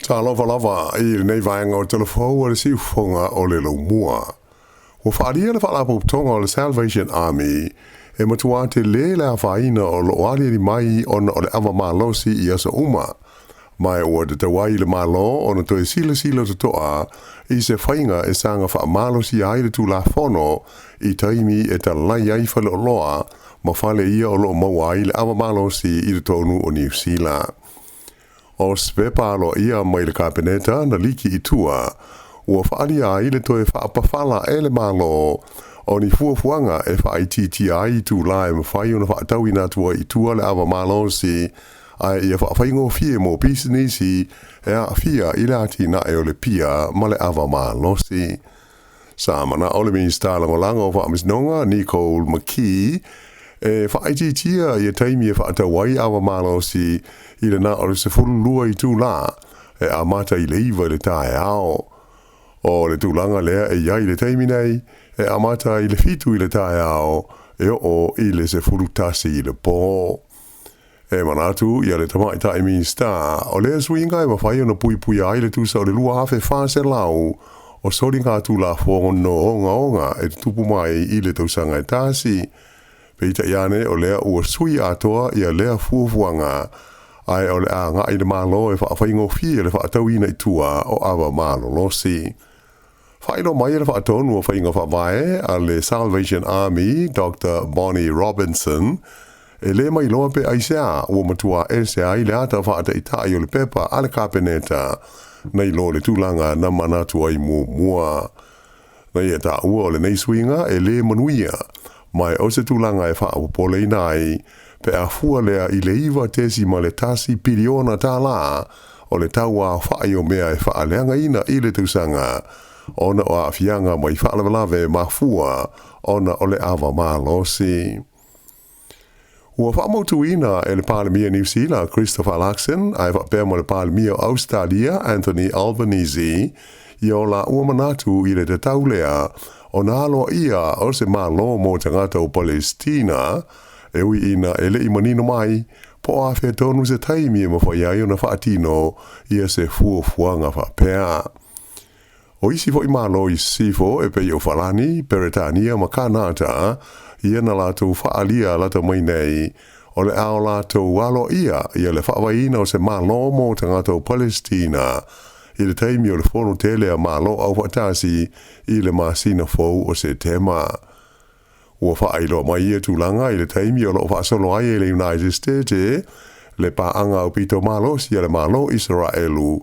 Talofa lava i lenei vaega o Talafou a le Siufofoga o le Laumua. Ua faaalia le Faalapotopotoga o le Salvation Army e matuā telē le afaina o loo aliali mai ona o le ava malosi i aso uma, ma ua tatau ai i le Malo ona toe silasila totoa i se faiga e saga faamalosia ai le Tulafono i taimi e talai ai faleoloa ma fale ia o loo maua ai le ava malosi i totonu o Niu Sila. O se pepa aloaia mai le Kapeneta na liki i tua ua faaalia ai le toe faapafala e le Malo o ni fuafuaga e faaitiitia ai itulā e mafai ona faatauina atu ai i tua le ava malosi, ae ia faafaigofie mo pisinisi e aafia i le atinae o le pia ma le ava malosi. Sa manao le Minisita Lagolago o Faamasinoga, Nicole McKee, e faaitiitia ia taimi e faatau ai ava malosi i le na o le 12 itulā e amata i le 9 i le taeao. O le tulaga lea e i ai i le taimi nei, e amata i le 7 i le taeao e oo i le 11 i le pō. E manatu ia le tamaitai Minisita, o lea suiga e mafai ona puipuia ai le tusa o le 2,400 o soligatulafono ogaoga e tutupu mai i le tausaga e tasi. Peitai ane o lea ua sui atoa ia lea fuafuaga, ae o le a agai le Malo e faafaigofie le faatauina i tua o ava malolosi. Faailoa mai e le faatonu o faiga faavae a le Salvation Army, Doctor Bonnie Robinson, e le mailoa pe aisea ua matuā ese ai le ata faataitai o le pepa a le Kapeneta nai lo le tulaga na manatu ai muamua. Na ia taua o lenei suiga e le manuia, ma o se tulaga e faapopoleina ai pe a fua lea i le $9.1 piliona tālā o le tau aofai o mea e faaleagaina i le tausaga ona o aafiaga mai faalavelave mafua ona o le ava malosi. Ua faamautuina e le Palemia Niu Sila Christopher Luxon ae faapea ma le Palemia o Ausetalia Anthony Albanese ia o laua manatu i le tatau lea ona aloaia o se Malo mo tagata o Palesitina, e ui ina e le i manino mai po o afea tonu se taimi e mafai ai ona faatino ia se fuafuaga faapea. O isi foi Malo i sisifo e pei o Falani, Peretania ma Kanata, ia na latou faaalia lata mai nei, o le a o latou aloaia ia le faavaeina o se Malo mo tagata o Palesitina i le taimi o le Fono tele a Malo Aufaatasi i le masina fou o Setema. Ua faailoa mai ia tulaga i le taimi o loo faasolo ai e le United States le paaga aupito malosi a le Malo Isaraelu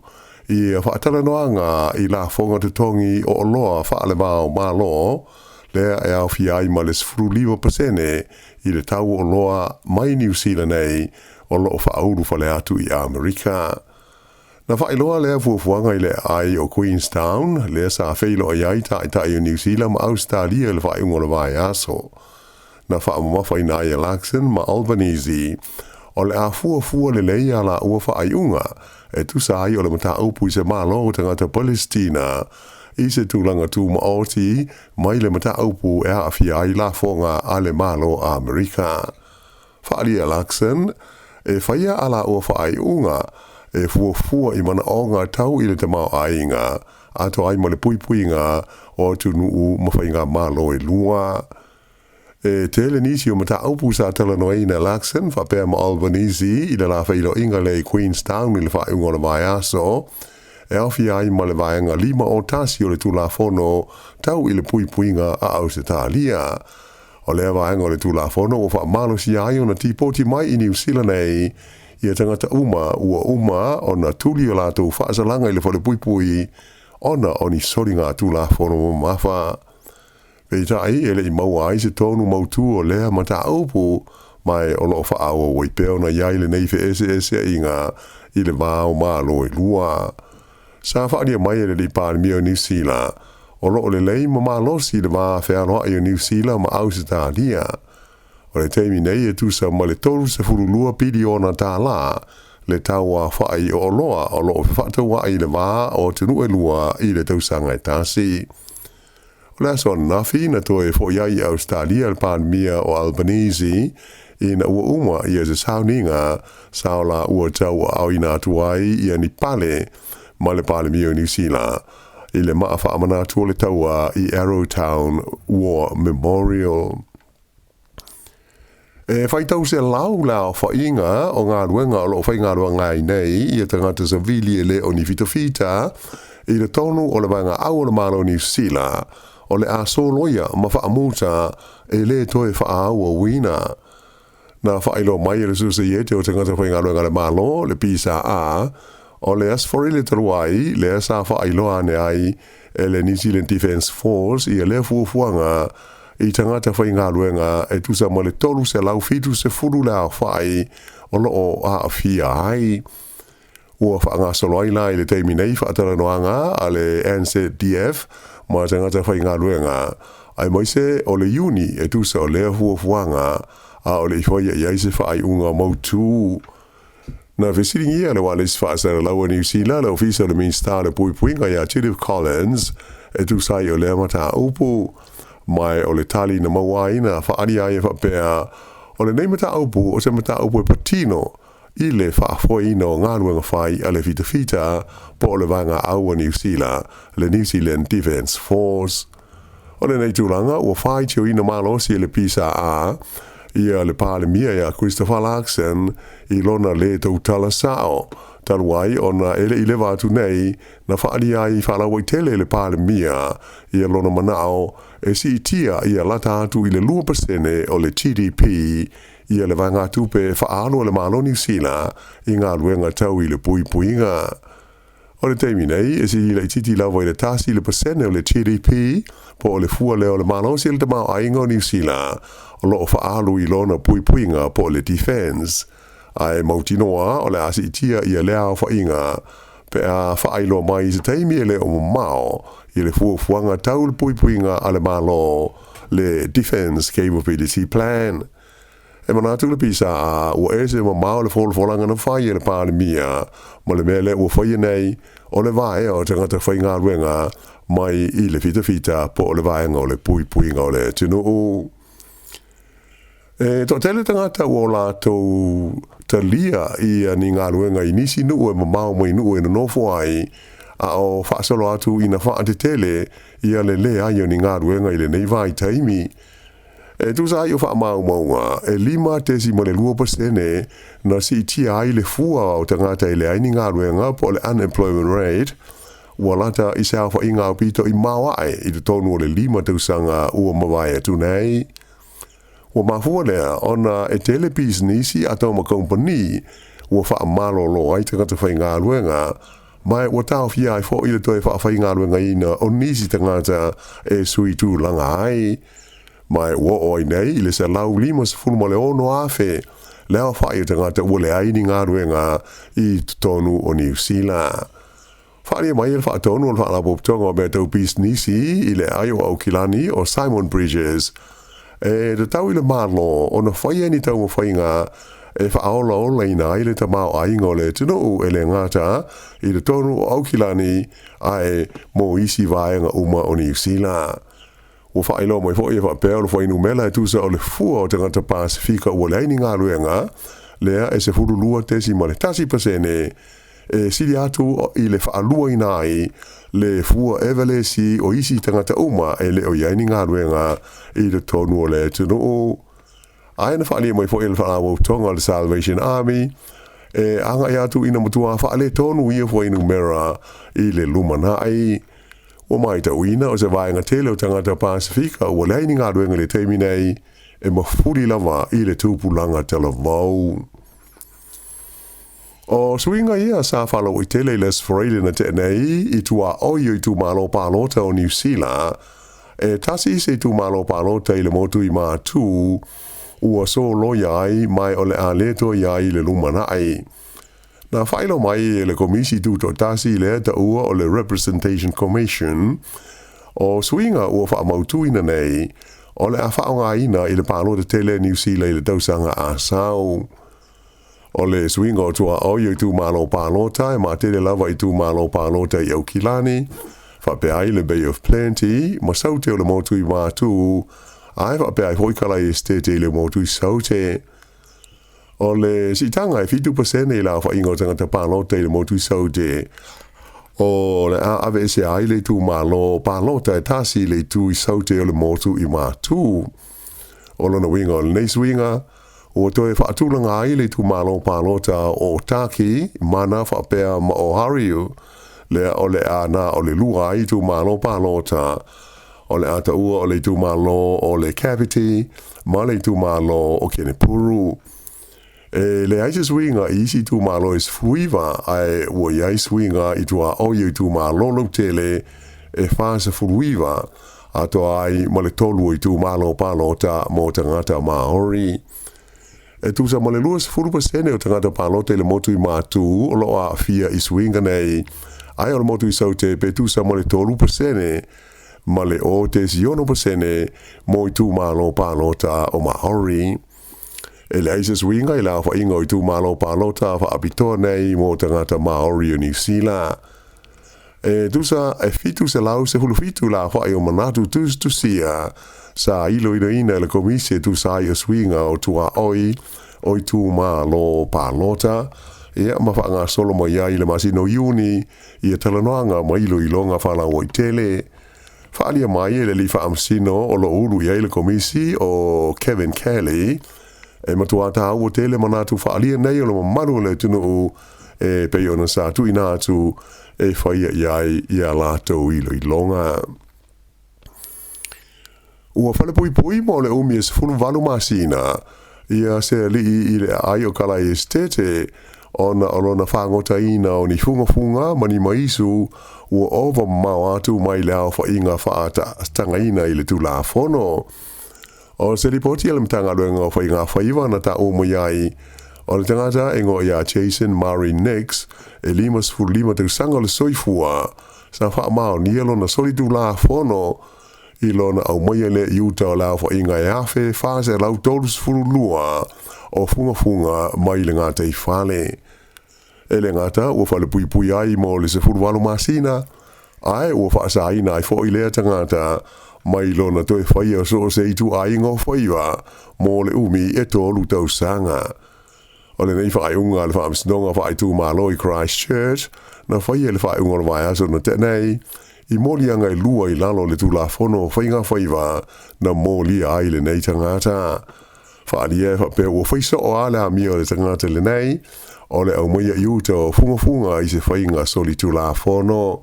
i faatalanoaga i lafoga totogi o oloa faalevao Malo, lea e aofia ai ma le 15% i le tau o oloa mai Niu Sila nei o loo faaulu fale atu i Amerika. Na faailoa lea fuafuaga i le aai o Queenstown, lea sa feiloai ai taitai o Niu Sila ma Ausetalia i le faaiuga o le vaiaso. Na faamamafaina ai e Luxon ma Albanese o le a fuafua lelei a laua faaiuga e tusa ai o le mataupu i se Malo o tagata Palesitina i se tulaga tumaoti mai le mataupu e aafia ai lafoga a le Malo Amerika. Faaalia Luxon e faia a laua faaiuga e fuafua i manaoga tau i le tamaoaiga atoa ai ma le puipuiga o atunuu ma faigamalo e lua. E tele nisi o mataupu sa talanoaina e Luxon faapea ma Albanese i le la feiloaiga lea i Queenstown i le faaiuga o le vaiaso, e aofia ai ma le vaega 51 o le Tulafono tau i le puipuiga a Ausetalia. O lea vaega o le Tulafono ua faamalosia ai ona tipoti mai i Niu Sila nei ia tagata uma ua uma ona tuli o latou faasalaga i le falepuipui ona o ni soliga Tulafono mamafa. Peitai, e le i maua ai se tonu mautū o lea mataupu, ma e o loo faaauau ai pea ona i ai lenei feeseeseaiga i le va o Malo e lua. Sa faaalia mai e le alii Palemia o Niu Sila, o loo lelei ma malosi le va fealoai o Niu Sila ma Ausetalia. O le taimi nei e tusa ma le $32 piliona tālā le tau aofai o oloa o loo fefaatauai i le va o atunuu e lua i le tausaga e tasi. O le aso ananafi na toe foi ai i Ausetalia le Palemia o Albanese ina ua uma ia se sauniga sa o laua tauaaoina atu ai ia ni pale ma le Palemia o Niu Sila i le maa faamanatu o le taua i Arrowtown War Memorial. E faitau selau le aofaiga o galuega o lo o faigaluega ai nei ia tagata savili e le o ni fitafita i totonu o le Vaega Au o le Malo o Niu Sila o le a soloia ma faamuta e lē toe faaauauina. Na faailoa mai e le Sosaiete o Tagata Faigaluega a le Malo, le PSA, o le Aso Faraile talu ai lea sa faailoa ane ai e le New Zealand Defence Force ia lea fuafuaga i tagata faigaluega e tusa ma le 370 le aofai o lo o aafia ai. Ua faagasolo ai la i le taimi nei faatalanoaga a le NZDF ma tagata faigaluega, aemaise o le Iuni e tusa o lea fuafuaga a o le i faia i ai se faaiuga mautū. Na fesiligia le ualesi faasalalau a Niu Sila le Ofisa o le Minisita o le Puipuiga ia Judith Collins e tusa ai o lea mataupu, ma o le tali na maua ai na faaalia ai e faapea, o lenei mataupu o se mataupu e patino i le faafoeina o galuega fai a le fitafita po o le Vaega Au a Niu Sila, le New Zealand Defence Force. O lenei tulaga ua faitioina malosi e le PSA ia le Palemia ia Christopher Luxon i lona lē tautala sao, talu ai ona e le i leva atu nei na faaalia ai faalauaitele e le Palemia ia lona manao e siitia ia lata atu i le 2% o le GDP ia le vaegatupe e faaalu a le Malo o Niu Sila i galuega tau i le puipuiga. O le taimi nei, e sili laitiiti lava i le 1% o le GDP, po o le fua lea o le malosi o le tamaoaiga o Niu Sila o lo o faaalu i lona puipuiga po o le defence. Ae mautinoa o le a siitia ia lea aofaiga pe a faailoa mai i se taimi e le o mamao i le fuafuaga tau le puipuiga a le Malo, le Defence Capability Plan. E manatu le PSA ua ese mamao le folafolaga na fai e le Palemia ma le mea lea ua faia nei o le vaea o tagata faigaluega mai i le fitafita po o le vaega o le puipuiga o le atunuu. E toatele tagata ua latou talia ia ni galuega i nisi nuu e mamao mai nuu e nonofo ai, a o faasolo atu ina faatetele ia le leai o ni galuega i lenei vaitaimi. E tusa ai o faamaumauga, e 5.2% na siitia ai le fua o tagata e leai ni galuega po o le unemployment rate, ua lata i se aofaiga aupito i maoae i totonu o le 5 tausaga ua mavae atu nei. Ua mafua lea ona e tele pisinisi atau ma kamupani ua faamalolo ai tagata faigaluega, ma ua taofia ai foʻi le toe faafaigaluegaina o nisi tagata e sui tulaga ai. Ma ua oo ai nei i le 156,000 le aofai o tagata ua leai ni galuega i totonu o Niu Sila. Faaalia mai e le faatonu o le Faalapotopotoga o Mea Tau Pisinisi i le Aai o Aukilani o Simon Bridges, e tatau i le Malo ona faia ni taumafaiga e faaolaolaina ai le tamaoaiga o le atunuu e le gata i totonu o Aukilani ae mo isi vaega uma o Niu Sila. Ua faailoa mai foi e faapea o le fuainumera e tusa o le fua o tagata Pasefika ua leai ni galuega, lea e 12.1%, e sili atu i le faaluaina ai le fua evalesi o isi tagata uma e le o i ai ni galuega i totonu o le atunuu. Ae na faaalia mai foi e le Faalapotopotoga o le Salvation Army e agai atu ina matua faaletonu ia fuainumera i le lumanai. Ua matauina o se vaega tele o tagata Pasefika ua leai ni galuega i le taimi nei e mafuli lava i le tupulaga talavou. O suiga ia sa faalauaitele i le Aso Faraile na tea nei i tuaoi o itumalo palota o Niu Sila, e tasi se itumalo palota i le motu i Matū ua soloia ai ma o le a le toe i ai i le lumanai. Na faailoa mai e le Komisi Tutoatasi lea taua o le Representation Commission, o suiga ua faamautuina nei o le a faaaogaina i le palota tele a Niu Sila i le tausaga a sau. O le suiga o tuaoi o itumalo palota e matele lava itumalo palota i Aukilani, faapea ai le Bay of Plenty ma Saute o le motu i Matū, ae faapea ai foi Kalai Esetete i le motu i Saute. O le siitaga e 7% i le aofaiga o tagata palota i le motu i Saute. O le a aveesea ai le itumalo palota e tasi i le itu i Saute o le motu i Matu. O lona uiga o lenei suiga, ua toe faatulaga ai le itumalo palota o Otaki, Mana faapea ma Ohariu, lea o le a na o le lua ai itumalo palota, o le a taua o le itumalo o le Kapiti ma le itumalo o Kenepuru. E leai se suiga i isi itumalo e 19, ae ua i ai suiga i tuaoi o itumalo lautele e 49, atoa ai ma le tolu o itumalo palota mo tagata Maori. E tusa ma le 20% o tagata palota i le motu i Matu o lo o aafia i suiga nei, ae o le motu i Saute pe tusa ma le 3% ma le 0.6% mo itumalo palota o Maori. E leai se suiga i le aofaiga o itumalo palota faapitoa nei mo tagata Maori o Niu Sila. E tusa e 717 le aofai o manatu tusitusia sa iloiloina e le Komisi e tusa ai o suiga o tuaoi o itumalo palota, ia ma faagasolo mai ai i le masina o Iuni ia talanoaga ma iloiloga faalauaitele. Faaalia mai e le alii faamasino o lo o ulu i ai le Komisi o Kevin Kelly, e matua taua tele manatu faaalia nei o le mamalu o le atunuu e pei ona sa tuuina atu e faia i ai ia latou iloiloga. Ua falepuipui mo le umi e 18 masina ia se alii i le aai o Kalai Esitete ona o lona fagotaina o ni fugafuga ma ni maisu ua ova mamao atu mai le aofaiga faatagaina i le Tulafono. O se lipoti a le Matagaluega o Faiga Faiva na taua mai ai, o le tagata e igoa ia Jason Murray Nix, e 55 tausaga le soifua, sa faamaonia lona solitulafono i lona aumaia lea i uta o le aofaiga e 1,432 o fugafuga mai le gataifale. E le gata ua falepuipui ai mo le 18 masina, ae ua faasaina ai foi lea tagata mai lona toe faia o so o se ituaiga o faiva mo le umi e tolu tausaga. O lenei faaiuga a le Faamasinoga Faaitumalo i Christchurch, na faia i le faaiuga o le vaiaso na tea nei, i moliaga e lua i lalo o le Tulafono o Faiga Faiva na molia ai lenei tagata. Faaalia e faapea ua fai soo lava le amio a le tagata lenei o le aumaia i uta o fugafuga i se faiga solitulafono.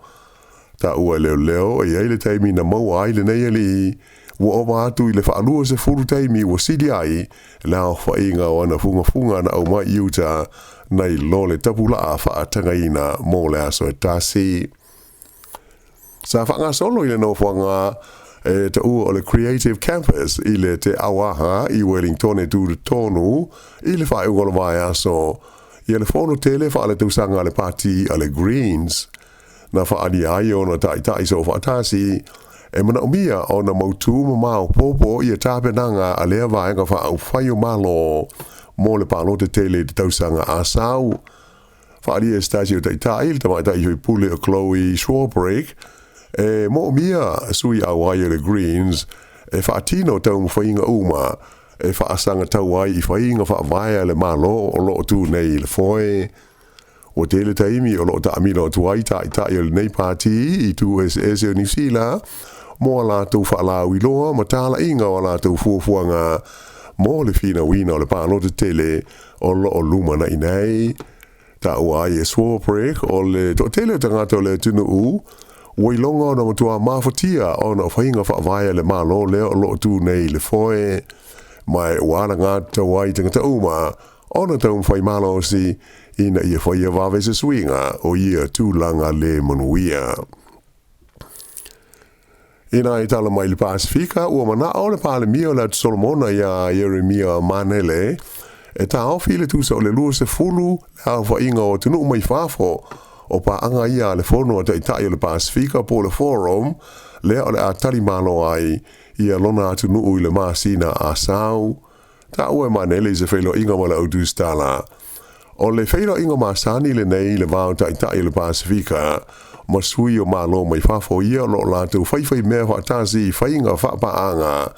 Taua e leoleo e i ai le taimi na maua ai lenei alii, ua ova atu i le 20 taimi ua sili ai le aofaiga o ana fugafuga na aumai i uta nai lo le tapulaa faatagaina mo le aso e tasi. Sa faagasolo i le nofoaga e taua o le Creative Campus i le Te Auaha i Wellingtone tutotonu i le faaiuga o le vaiaso ia le fono tele faaletausaga a le Pati a le Greens. Na faaalia ai ona taitai soofaatasi e manaomia ona mautu ma maopoopo ia tapenaga a lea vaega faaupufai o Malo mo le palota tele i le tausaga a sau. Faaalia e se tasi o taitai, le tamaitai faipule o Chloe Swarbrick, e moomia sui auai o le Greens e faatino taumafaiga uma e faasagatau ai i faiga faavae a le Malo o lo o tu nei i le foe. Ua tele taimi o lo o taamilo atu ai taitai o lenei pati i itu eseese o Niu Sila mo a latou faalauiloa ma talaiga o a latou fuafuaga mo le finauina o le palota tele o lo o lumanai nei. Taua ai e Swarbrick o le toatele o tagata o le atunuu ua iloga ona matua mafatia ona o faiga faavae a le Malo lea o lo o tu nei i le foe, ma ua alagatatau ai tagata uma ona taumafai malosi ina ia faia vave se suiga o ia tulaga le manuia. Ina e tala mai le Pasefika, ua manao le Palemia o le Atu Solomona iā Ieremia Manele e taofi le tusa o le 20 le aofaiga o atunuu mai fafo o paaga ia a le Fono a Taitai o le Pasefika po o le Forum lea o le a tali malo ai ia lona atunuu i le masina a sau. Taua e Manele i se feiloaiga ma le au tusitala. O le feiloaiga masani lenei i le va o Taitai o le Pasefika ma sui o Malo mai fafo ia o lo o latou faifaimea faatasi i faiga faapaaga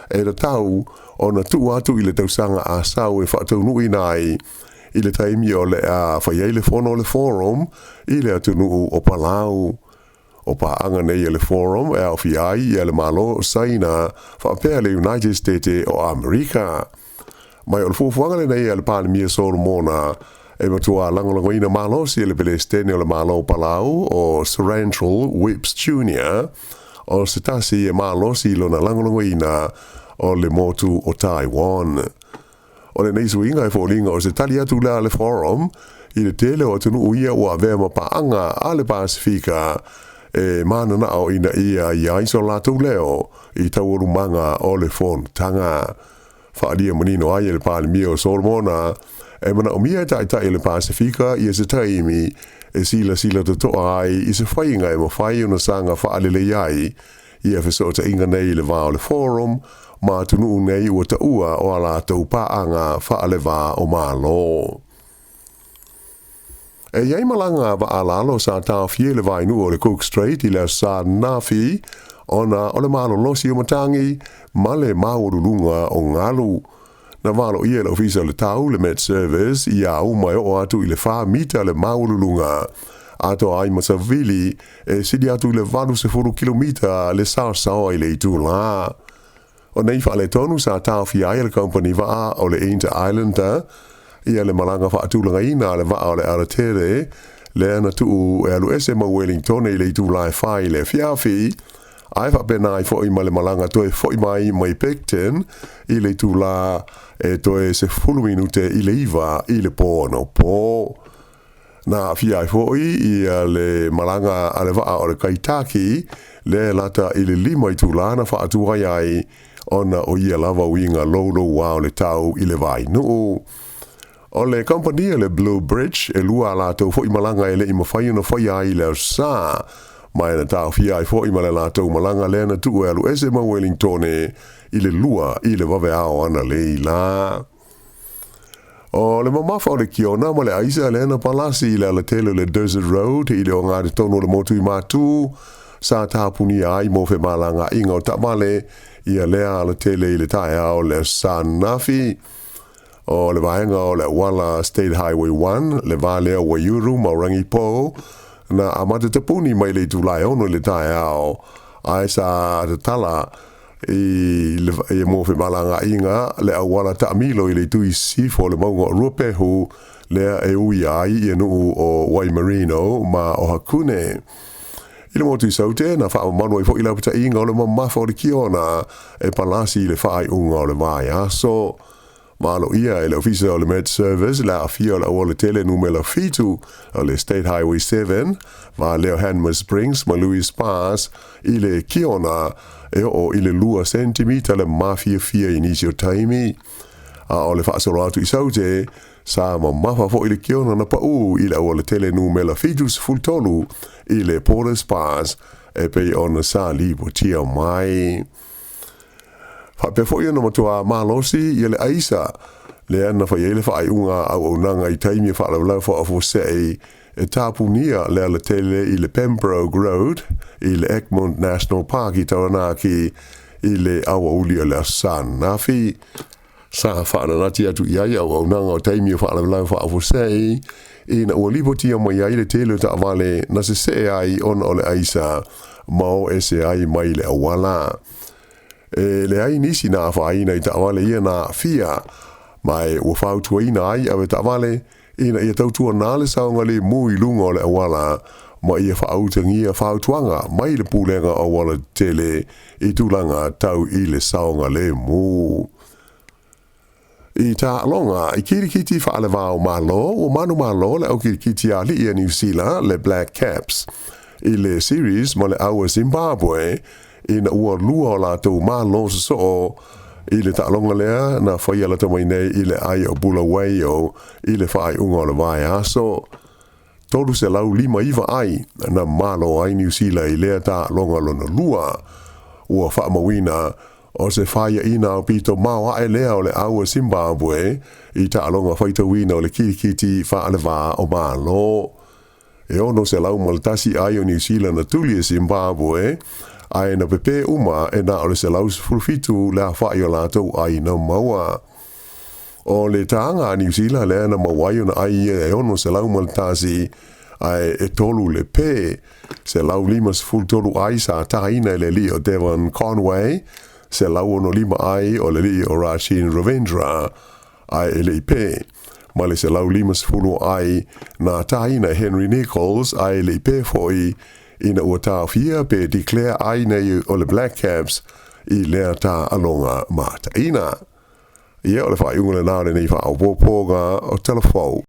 e tatau ona tuu atu i le tausaga a sau e faataunuuina ai i le taimi o le a fai ai le fono o le Forum i le atunuu o Palau. O paaga nei a le Forum e aofia ai le Malo o Saina faapea le United States o Amerika. Ma o le fuafuaga lenei a le Palemia Solomona e matua lagolagoina malosi e le Peresetene o le Malo o Palau o Surangel Whipps Jr. o se tasi e malosi lona lagolagoina o le motu o Taiwan. O lenei suiga e foliga o se tali atu lea a le Forum i le tele o atunuu ia ua avea ma paaga a le Pasefika e mananao ina ia i ai so latou leo i taualumaga o le fonotaga. Faaalia manino ai e le Palemia o Solomona e manaomia e taitai o le Pasefika ia se taimi e silasila totoa ai i se faiga e mafai ona saga faalelei ai ia fesootaiga nei i le va o le Forum ma atunuu nei ua taua o a latou paaga faaleva o Malo. E i ai malaga vaa lalo sa taofia i le vainuu o le Cook Strait i le Aso Sa ananafi ona o le malolosi o matagi ma le maualuluga o galu. Na valoia e le Ofisa o le Tau, le Met Service, ia auma e oo atu i le 4 mita le maualuluga, atoa ai ma savili e sili atu i le 80 kilomita le saosaoa i le itulā. O nei faaletonu sa taofia ai e le kamupani vaa o le Inter Islander ia le malaga faatulagaina a le vaa o le Aratere lea na tuu e alu ese mai Wellingtone i le itulā e 4 i le afiafi, ae faapena ai foi ma le malaga toe foi mai mai Picton i le itulā e toe 10 minute i le 9 i le pō anapo. Na aafia ai foi ia le malaga a le vaa o le Kaitaki lea e lata i le 5 itulā na faatuai ai ona o ia lava uiga louloua o le tau i le vainuu. O le kamupani a le Blue Bridge e lua a latou foi malaga e le i mafai ona faia ai i le Aso Sa, ma e na taofia ai foi ma le latou malaga lea na tuu e alu ese mai Wellingtone i le 2 i le vaveao analeila. O le mamafa o le kiona ma le aisa lea na palasi i le alatele o le Desert Road i le ogatotonu o le motu i Matū, sa tapunia ai mo femalagaaiga o taavale ia lea alatele i le taeao o le Aso Sa ananafi. O le vaega o le auala State Highway 1, le va lea o Waiuru ma Rangipo, na amata tapuni mai le itula e 6 i le taeao, ae sa tatala i le i mo femalagaaiga le auala taamilo i le itu i sisifo o le mauga o Ruapehu, lea e uia ai ia nuu o Waimarino ma Ohakune. I le motu i Saute, na faamamalu ai foi lapataiga o le mamafa o le kiona e palasi i le faaiuga o le vaiaso. Valoia e le Ofisa o le Met Service le aafia o le auala tele numera 7 o le State Highway 7, va lea o Hanmer Springs ma Lewis Pass i le kiona e oo i le 2 sentimita le mafiafia i nisi o taimi. A o le faasolo atu i Saute, sa mamafa foi le kiona na paū i le auala tele numera 73 i le Porters Pass e pei ona sa lipotia mai. Faapea foi ona matua malosi ia le aisa lea na fai ai le faaiuga a auaunaga i taimi o faalavelave faafuasei e tapunia le alatele i le Pembroke Road i le Egmont National Park i Taranaki i le aoauli o le Aso Sa ananafi. Sa faananati atu i ai auaunaga o taimi o faalavelave faafuasei ina ua lipotia mai ai le tele o taavale na sesee ai ona o le aisa ma o ese ai mai le auala. E leai nisi na afaina i taavale ia na aafia, ma e ua fautuaina ai avetaavale ina ia tautuana le saogalemu i luga o le auala ma ia faautagia fautuaga mai le Pulega o Auala Tetele i tulaga tau i le saogalemu. I taaloga i kirikiti faaleva o Malo, ua manumalo le au kirikiti a alii a Niu Sila, le Black Caps, i le series ma le au a Zimbabwe ina ua lua o latou malo sosoo i le taaloga lea na faia lata mai nei i le ai o Bulawayo i le faaiuga o le vaiaso. 359 ai na malo ai Niu Sila i lea taaloga lona lua. Ua faamauina o se faiaina aupito maoae lea o le au a Zimbabwe i taaloga faitauina o le kirikiti faaleva o Malo. E 601 ai o Niu Sila na tuli e Zimbabwe, ae na pepē uma e na o le 117 le afa'i o latou ai na maua. O le tāga a Niusila lea na maua ai ona ai ia e 601 ae e 3 le pe. 153 ai sa taina e le alii o Devon Conway, 165 ai o le alii o Rachin Ravindra ae e le i pe. Ma le 150 ai na taina e Henry Nichols ae e le i pe foi ina ua taofia pe declare ai nei o le Black Caps i lea tāaloga mataina. Ia, o le faaiuga lenā o lenei faaopoopoga o Tala Fou.